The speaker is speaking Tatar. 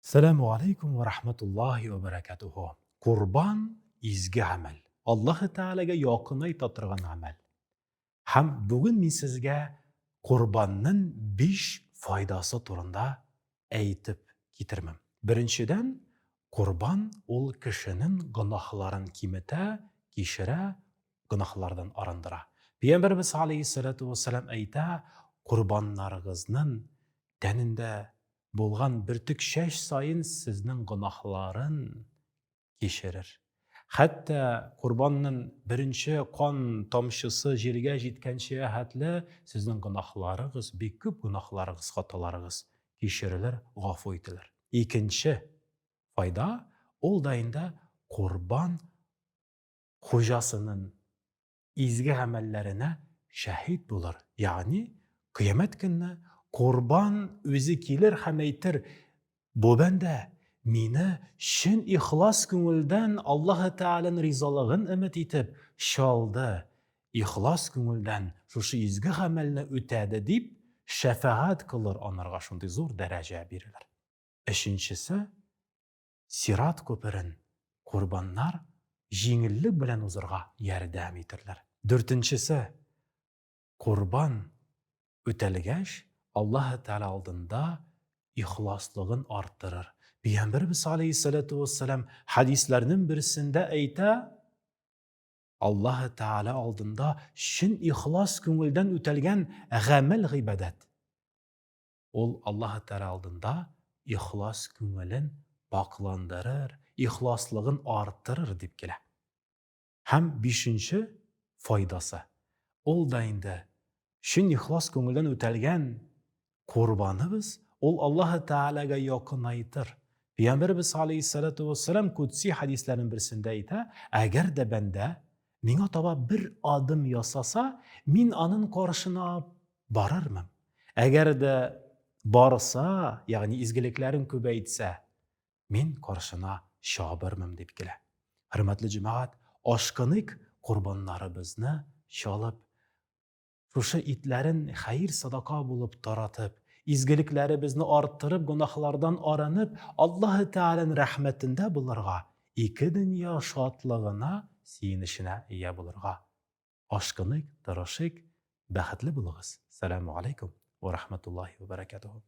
Сәламү алейкум вә рахматуллаһи вә бәрәкәтүһү. Курбан изге гамәл. Аллаһы Тәгаләгә якынайта торган гамәл. Һәм бүген мин сезгә курбанның 5 файдасы турында әйтеп китермем. Беренчедән, курбан ул кешенең гөнаһларын киметә, кичерә, гөнаһлардан арындыра. Пәйгамбәребез алейһиссалату вассалам әйтә, курбаннарыгызның тәнендә булган бөртек чәч саен сезнең гөнаһларын кичерер. Хәтта корбанның беренче кан тамчысы җиргә җиткәнчегә хәтле сезнең гөнаһларыгыз, бик күп гөнаһларыгыз, хаталарыгыз кичерелер, гафу ителер. Икенче файда, ул да инде корбан хуҗасының изге гамәлләренә шәһит булыр. Ягъни, кыямәт көнне корбан үзе килер һәм әйтер, бу бәндә мине чын ихлас күңелдән Аллаһы Тәгаләнең ризалыгын өмет итеп чалды, ихлас күңелдән шушы изге гамәлне үтәде дип шәфәгать кылыр, анарга шундый зур дәрәҗә бирелер. Өченчесе, Сират күперен корбаннар җиңеллек белән узырга ярдәм итерләр. Дүртенчесе, корбан үтәлгәч, Аллаһы Тәгалә алдында ихласлыгын арттырыр. Пәйгамбәребез алейһиссалату вассалам хәдисләрнең берсендә әйтә, Аллаһы Тәгалә алдында чын ихлас күңелдән үтәлгән гамәл гыйбадәт. Ул Аллаһы Тәгалә алдында ихлас күңелен пакъландырыр, ихласлыгын арттырыр дип килә. Һәм бишенче файдасы, ул да инде чын ихлас күңелдән үтәлгән корбаныбыз, ул Аллаһы Тәгаләгә якынайтыр. Пәйгамбәребез алейһиссалату вассалам кудси хәдисләренең берсендә әйтә, әгәр дә бәндә миңа таба бер адым ясаса, мин аның каршына барырмын. Әгәр дә барса, ягъни изгелекләрен күбәйтсә, мин каршына чабырмын дип килә. Хөрмәтле җәмәгать, ашкыныйк корбаннарыбызны чалып, шушы итләрен хәер садака булып таратып, изгелекләребезне арттырып, гөнаһлардан арынып, Аллаһы Тәгаләнең рәхмәтендә булырга, ике дөнья шатлыгына, сөенеченә ия булырга Ашкыныйк, тырышыйк, бәхетле булыгыз. Сәламү алейкум вә рахматуллаһи вә бәрәкәтүһү.